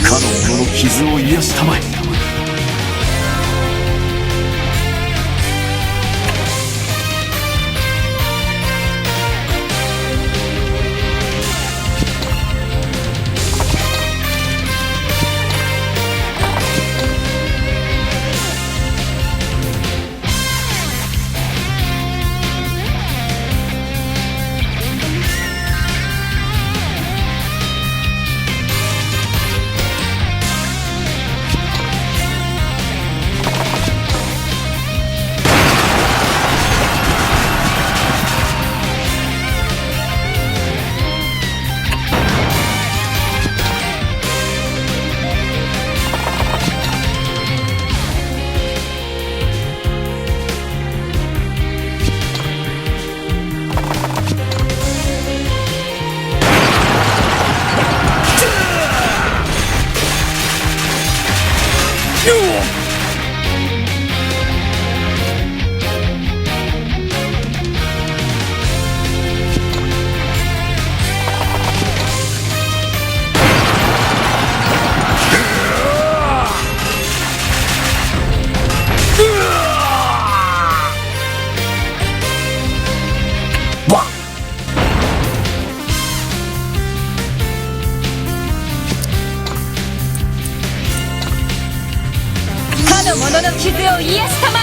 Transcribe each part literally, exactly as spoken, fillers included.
かの者の傷を癒したまえ。かの者の傷を癒やしたまえ。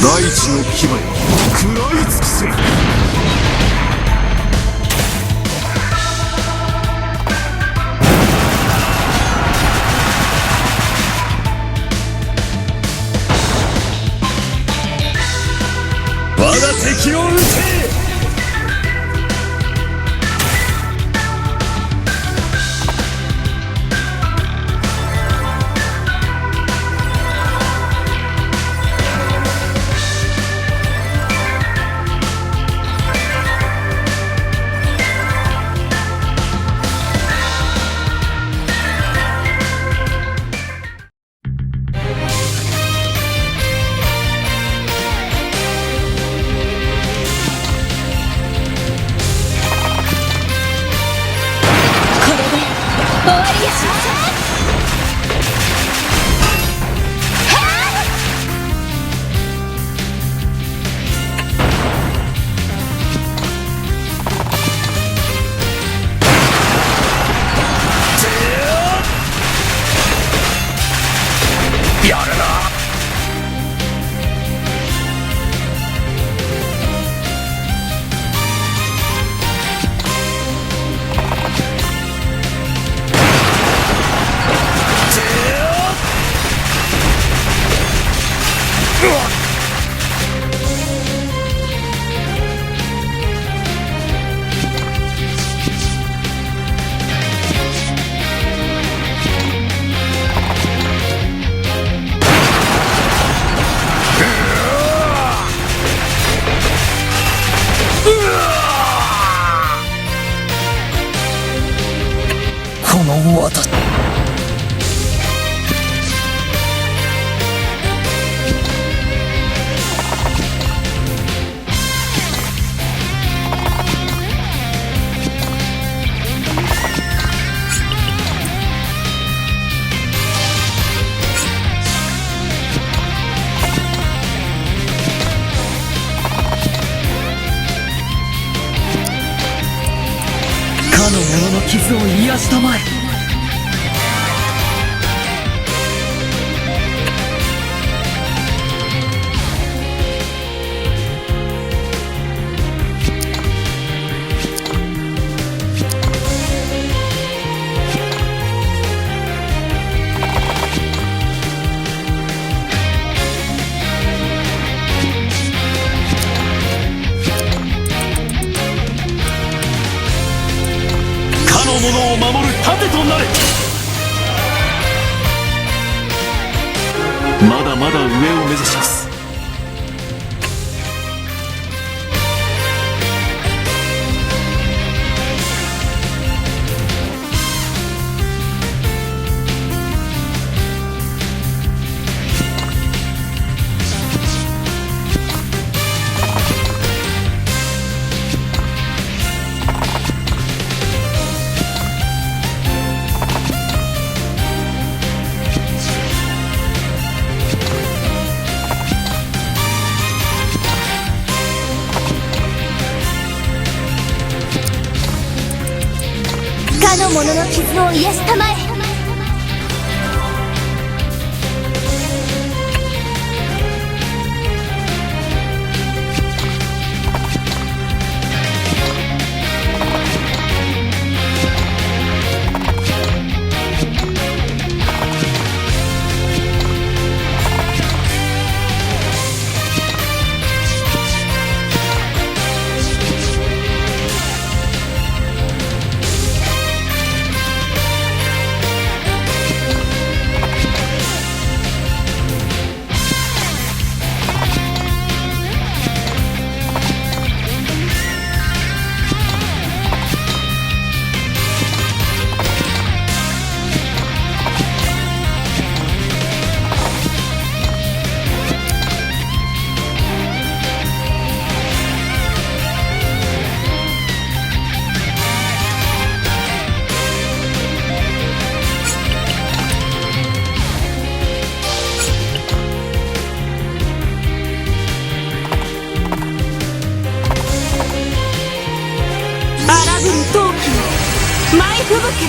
大地の牙よ、食らい尽くせ。我が敵を討て。私 かの者の傷を癒したまえ。 かの者を守る盾となれ。まだまだ上を目指します。 かの者の傷を癒したまえ。 荒ぶる陶器よ、舞い吹雪け。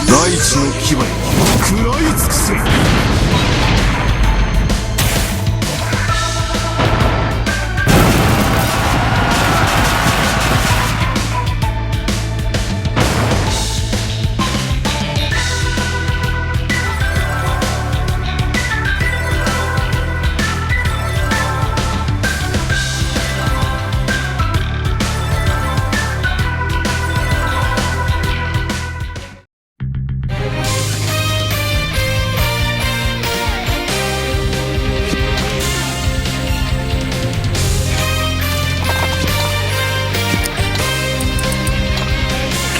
大地の牙よ、食らい尽くせ。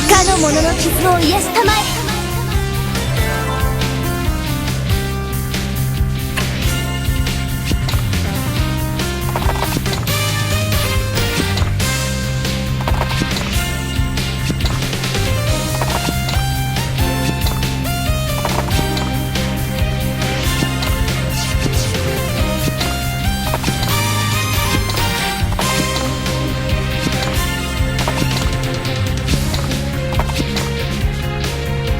かの者の傷を癒したまえ。 か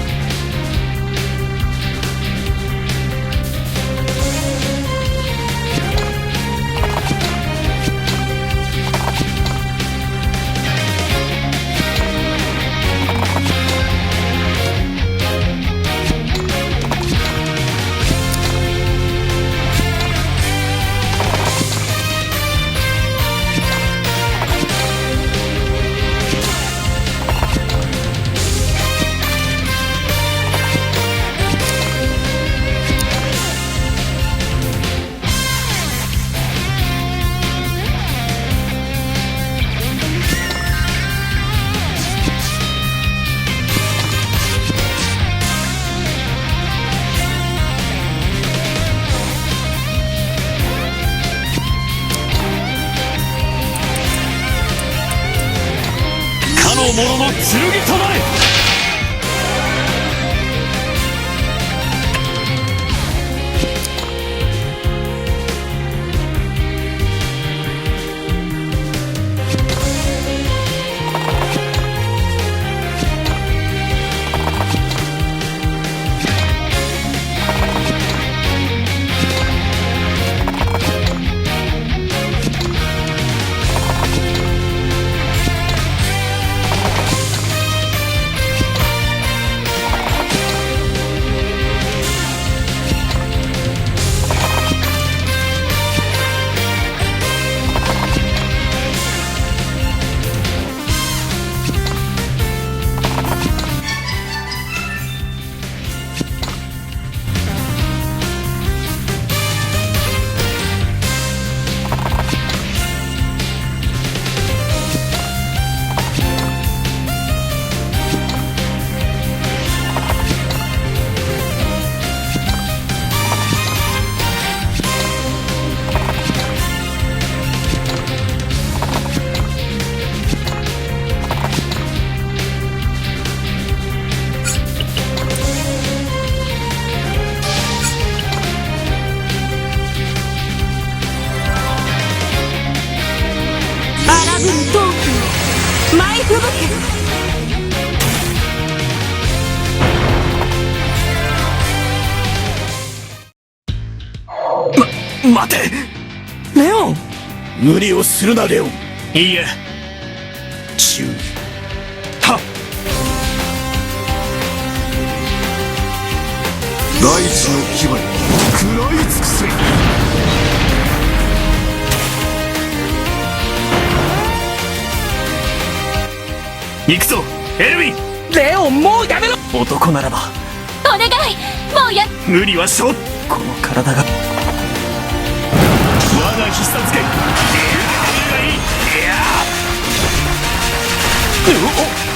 者の剣となれ。荒軍刀鋒、舞い吹雪け。ま、待て！レオン！無理をするな、レオン。いいえ。注意。はっ！大地の牙に食らい尽くせ！行くぞ、エルヴィン！レオン、もうやめろ！男ならば。お願い、もうや。無理はしょう。この体が。我が必殺拳。いや、いや。うおっ。